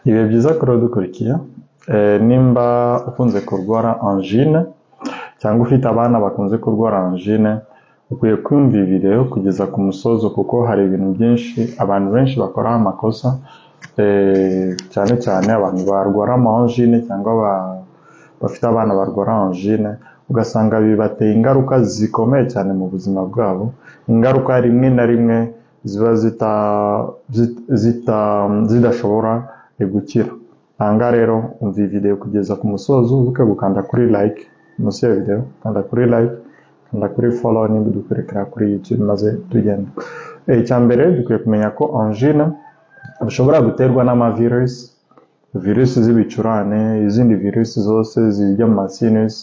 Ibihe byiza kuri dukurikiye. Nimba ukunze kurwara angine cyangwa ufite abana bakunze kurwara angine, ukwiye kumva iyi video kugeza ku musozo, kuko hari ibintu byinshi abantu benshi bakoraho amakosa, cyane cyane abantu barwara ama angine cyangwa bafite abana barwara angine, ugasanga bibateye ingaruka zikomeye cyane mu buzima bwabo, ingaruka rimwe na rimwe ziba zidashobora gukira. Ahangaha rero umva iyi video kugeza ku musozo, wibuke gukanda kuri like munsi ya video, kanda kuri like, kanda kuri follow nimba udukurikira kuri YouTube, maze tugende. Icya mbere, dukwiye kumenya ko angine bishobora guterwa n'amavirus, virusi z'ibicurane, izindi virusi zose zijya mu masinus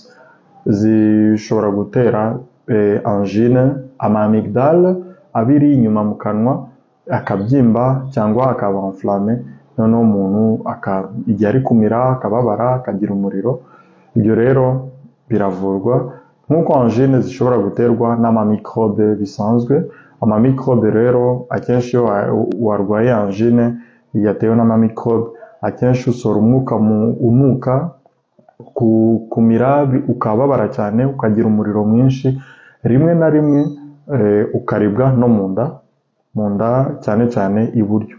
zishobora gutera angine. Ama amygdale abiri inyuma mu kanwa akabyimba cyangwa akaba enflammé, noneho umuntu igihe ari kumira akababara, akagira umuriro. Ibyo rero biravurwa nk'uko angine zishobora guterwa n'amamicrobe bisanzwe. Amamicrobe rero akenshi iyo warwaye angine yatewe n'amamicrobe, akenshi usohora umwuka unuka, kumira ukababara cyane, ukagira umuriro mwinshi, rimwe na rimwe ukaribwa no mu nda, mu nda cyane cyane iburyo.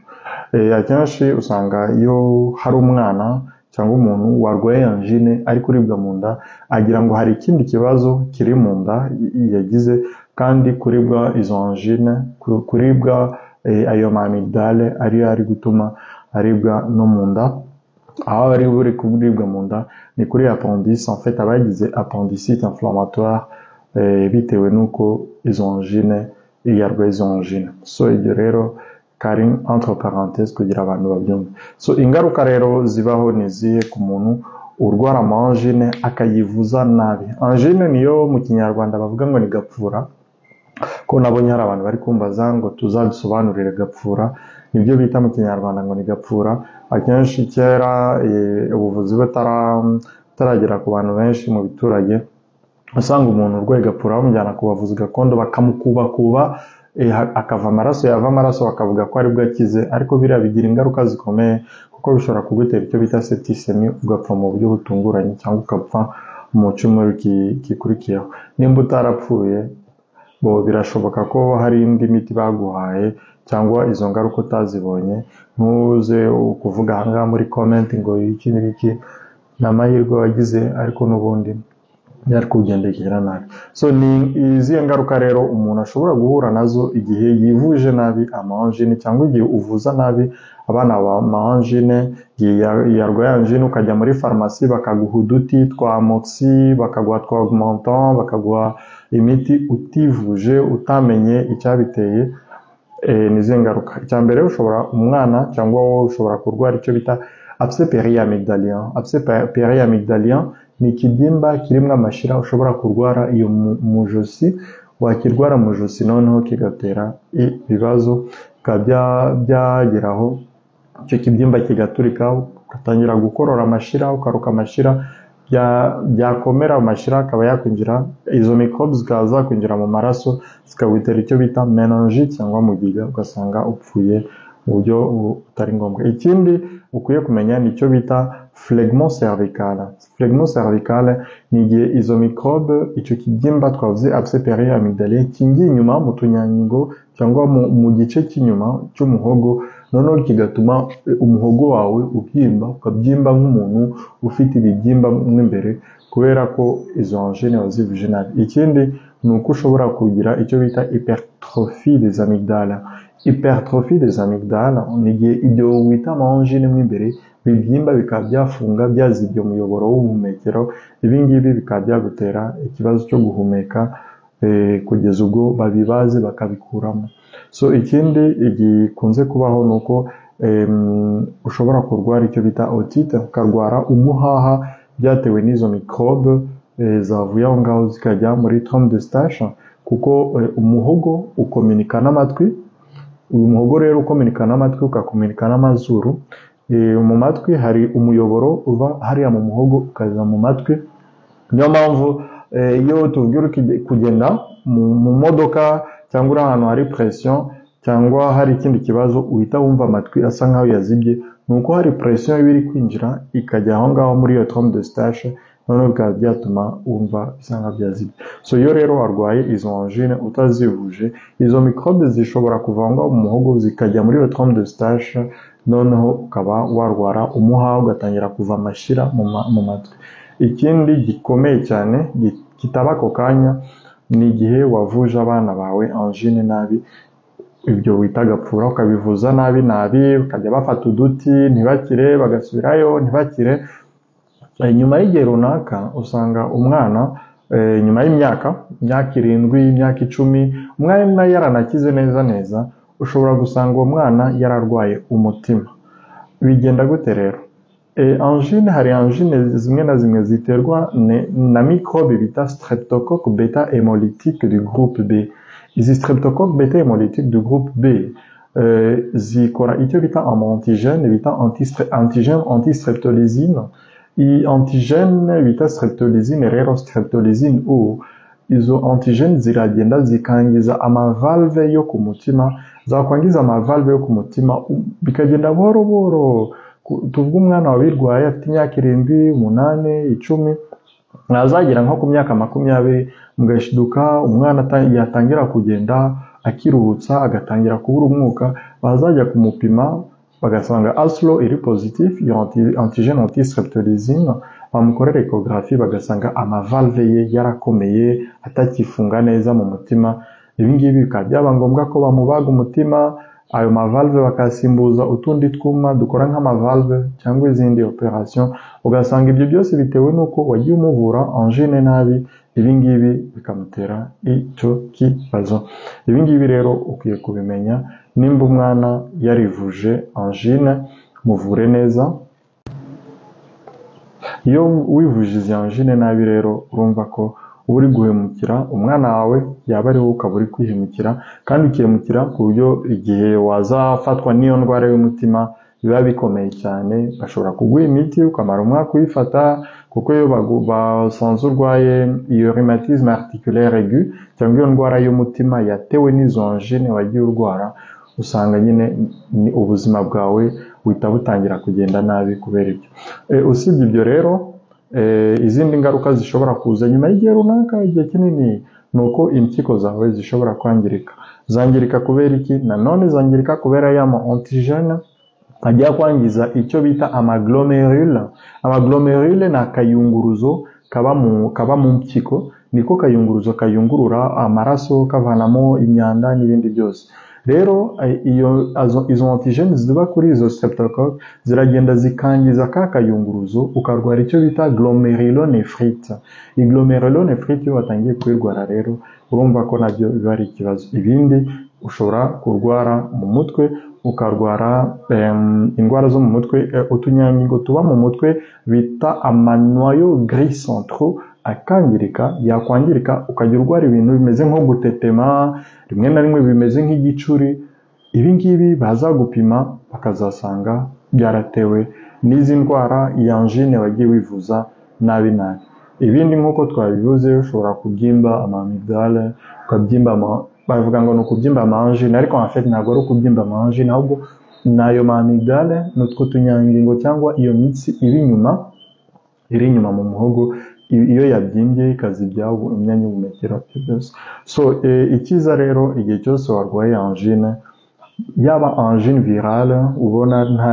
Akenshi usanga iyo hari umwana cyangwa umuntu warwaye angine ari kuribwa mu nda, agira ngo hari ikindi kibazo kiri mu nda yagize, kandi kuribwa izo angine, kuribwa ayo ma amygdale ariyo ari gutuma aribwa no mu nda. Aho ari buri kuribwa mu nda ni kuri appendice, en fait aba yagize appendicite inflammatoire, bitewe n'uko izo angine yarwaye izo angine. So ibyo rero kari entre parenthèses kugira abantu babyumve. So ingaruka rero zibaho ni izihe ku muntu urwara ama angine akayivuza nabi? Angine niyo mu Kinyarwanda bavuga ngo ni gapfura, ko nabonye hari abantu bari kumbaza ngo tuzadusobanurire gapfura. Nibyo bita mu Kinyarwanda ngo ni gapfura. Akenshi kera, ubuvuzi butaragera ku bantu benshi mu biturage, usanga umuntu urwaye gapfura bamujyana ku bavuzi gakondo, bakamukubakuba, akava amaraso, yava amaraso bakavuga ko aribwo akize. Ariko biriya bigira ingaruka zikomeye, kuko bishobora kugutera icyo bita septicémie, ugapfa mu buryo butunguranye cyangwa ugapfa mu cyumweru gikurikiyeho. Nimba utarapfuye, bo birashoboka ko hari indi miti baguhaye cyangwa izo ngaruka utazibonye. Ntuze kuvuga ahangaha muri comment ngo iki n'iki, ni amahirwe wagize, ariko n'ubundi byari kugendekera nabi. So ni izihe ngaruka rero umuntu ashobora guhura nazo igihe yivuje nabi ama angine, cyangwa igihe uvuza nabi abana ba ama angine? Igihe yarwaye angine, ukajya muri farumasi bakaguha uduti twa amoxi, bakaguha twa Augmentin, bakaguha imiti utivuje, utamenye icyabiteye, ni izihe ngaruka? Icya mbere, ushobora, umwana cyangwa wowe ushobora kurwara icyo bita abcès périamygdalien. Abcès périamygdalien ni ikibyimba kirimo amashira ushobora kurwara iyo mu josi. Wakirwara mu josi, noneho kigatera ibibazo, bikaba byageraho icyo kibyimba kigaturika, ugatangira gukorora amashira, ukaruka amashira, byakomera amashira akaba yakwinjira, izo microbes zikaba zakwinjira mu maraso, zikagutera icyo bita méningite cyangwa mugiga, ugasanga upfuye mu buryo butari ngombwa. Ikindi ukwiye kumenya ni icyo bita phlegmon cervical. Phlegmon cervical ni igihe izo microbe, icyo kibyimba twavuze abcès périamygdalien, kingiye inyuma mu tunyangingo cyangwa mu gice cy'inyuma cy'umuhogo, noneho kigatuma umuhogo wawe ubyimba, ukabyimba nk'umuntu ufite ibibyimba mo imbere, kubera ko izo angine wazivuje nabi. Ikindi ni uko ushobora kugira icyo bita hypertrophie des amygdales. Hypertrophie des amygdales ni igihe ibyo wita ama angine mo imbere bibyimba, bikaba byafunga, byazibye umuyoboro w'ubuhumekero. Ibi ngibi bikaba byagutera ikibazo cyo guhumeka, kugeza ubwo babibaze bakabikuramo. So ikindi gikunze kubaho ni uko ushobora kurwara icyo bita otite, ukarwara umuhaha byatewe n'izo microbe zavuye aho ngaho zikajya muri trompe d'Eustache, kuko umuhogo ukominika n'amatwi. Uyu muhogo rero ukominika n'amatwi, ugakominika n'amazuru. Mu matwi hari umuyoboro uva hariya mu muhogo ukaza mu matwi. Niyo mpamvu iyo tubwira kugenda mu modoka cyangwa uri ahantu hari pression cyangwa hari ikindi kibazo, uhita wumva amatwi asa nkaho yazibye. Ni Ni uko hari pression iba iri kwinjira ikajya aho ngaho muri iyo trompe d'Eustache, noneho bikaba byatuma wumva bisa nkaho byazibye. So iyo rero warwaye izo angine utazivuje, izo microbe zishobora kuva aho ngaho mu muhogo zikajya muri iyo trompe d'Eustache, noneho ukaba warwara umuhaha, ugatangira kuva amashyira mu matwi. Ikindi gikomeye cyane kitaba ako kanya ni igihe wavuje abana bawe angine nabi, ibyo wita gapfura, ukabivuza nabi nabi, bakajya bafata uduti ntibakire, bagasubirayo ntibakire. Nyuma y'igihe runaka usanga umwana nyuma y'imyaka 7, imyaka 10, umwana yaranakize neza neza, ushobora gusanga uwo mwana yararwaye umutima. Bigenda gute rero? Angine, hari angine zimwe na zimwe ziterwa na microbe bita streptocoque beta hémolytique du groupe B. Izi streptocoque beta hémolytique du groupe B zikora icyo bita ama antigène bita antigène antistreptolysine. Iyi antigène bita streptolysine rero, streptolysine U, izo antigène ziragenda zikangiza ama valve yo ku mutima. Zakwangiza ama valve yo ku mutima, bikagenda buhoro buhoro. Tuvuge umwana wabirwaye afite imyaka 7, 8, 10, nazagera nko ku myaka 20, mugashiduka umwana yatangira kugenda akiruhutsa, agatangira kubura umwuka. Bazajya kumupima bagasanga ASLO iri positif, iyo antigène antistreptolysine. Bamukorera échographie, bagasanga ama valve ye yarakomeye, atakifunga neza mu mutima. Ibi ngibi bikaba byaba ngombwa ko bamubaga umutima, ayo ma valve bakayasimbuza utundi twuma dukora nk'ama valve, cyangwa izindi operation. Ugasanga ibyo byose bitewe n'uko wagiye umuvura angine nabi, ibi ngibi bikamutera icyo kibazo. Ibi ngibi rero ukwiye kubimenya: nimba umwana yarivuje angine, muvure neza. Iyo wivuje izi angine nabi rero, urumva ko uba uri guhemukira umwana wawe, yaba ari wowe ukaba uri kwihemukira, kandi ukihemukira ku buryo igihe wazafatwa n'iyo ndwara y'umutima biba bikomeye cyane. Bashobora kuguha imiti ukamara umwaka uyifata, kuko iyo basanze urwaye iyo rhumatisme articulaire aigu cyangwa iyo ndwara y'umutima yatewe n'izo angine wagiye urwara, usanga nyine ni ubuzima bwawe buhita butangira kugenda nabi kubera ibyo. Usibye ibyo rero, izindi ngaruka zishobora kuza nyuma y'igihe runaka, igihe kinini, ni uko impyiko zawe zishobora kwangirika. Zangirika kubera iki? Nanone zangirika kubera ya ma antigène ajya kwangiza icyo bita ama glomérule. Ama glomérule ni akayunguruzo kaba mu mpyiko, niko kayunguruzo kayungurura amaraso, kavanamo imyanda n'ibindi byose. Rero iyo izo antigène ziba kuri izo streptocoque ziragenda zikangiza ka kayunguruzo, ukarwara icyo bita glomérulonéphrite. Iyi glomérulonéphrite, iyo watangiye kuyirwara rero, urumva ko nabyo biba ari ikibazo. Ibindi, ushobora kurwara mu mutwe, ukarwara indwara zo mu mutwe. Utunyangingo tuba mu mutwe bita ama noyaux gris centraux akangirika. Yakwangirika, ukajya urwara ibintu bimeze nko gutetema, rimwe na rimwe bimeze nk'igicuri. Ibi ngibi bazagupima bakazasanga byaratewe n'izi ndwara ya angine wagiye wivuza nabi nabi. Ibindi, nk'uko twabivuze, ushobora kubyimba ama amygdale, ukabyimba ama, bavuga ngo ni ukubyimba ama angine, ariko en fait ntabwo ari ukubyimba ama angine, ahubwo ni ayo ma amygdale, ni utwo tunyangingo cyangwa iyo mitsi iba inyuma, iri inyuma mu muhogo. Iyo yabyimbye ikazibya imyanya y'ubuhumekero, ibyo byose. So icyiza rero, igihe cyose warwaye angine, yaba angine virale ubona nta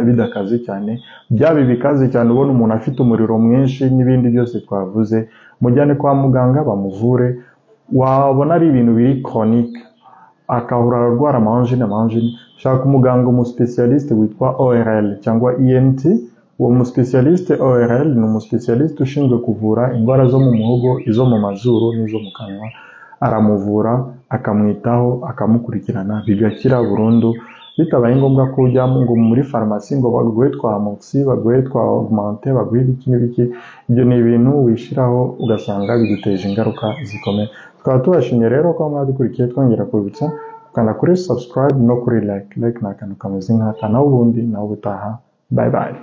bidakaze cyane, byaba ibikaze cyane ubona umuntu afite umuriro mwinshi n'ibindi byose twavuze, mujyane kwa muganga bamuvure. Wabona ari ibintu biri chronique, akahora arwara ama angine, ama angine, shaka umuganga umu spécialiste witwa ORL cyangwa ENT. Uwo mu spécialiste ORL ni umu spécialiste ushinzwe kuvura indwara zo mu muhogo, izo mu mazuru n'izo mu kanwa. Aramuvura, akamwitaho, akamukurikirana, bigakira burundu, bitabaye ngombwa ko ujya ngo muri farumasi ngo baguhe twa amoxi, baguhe twa augmentin, baguhe ibiki n'ibiki. Ibyo ni ibintu wishyiraho ugasanga biguteje ingaruka zikomeye. Tukaba tubashimye rero ko mwadukurikiye, twongera kubibutsa gukanda kuri subscribe no kuri like. Like ni akantu kameze nk'aka. Naho ubundi, naho ubutaha, bye bye.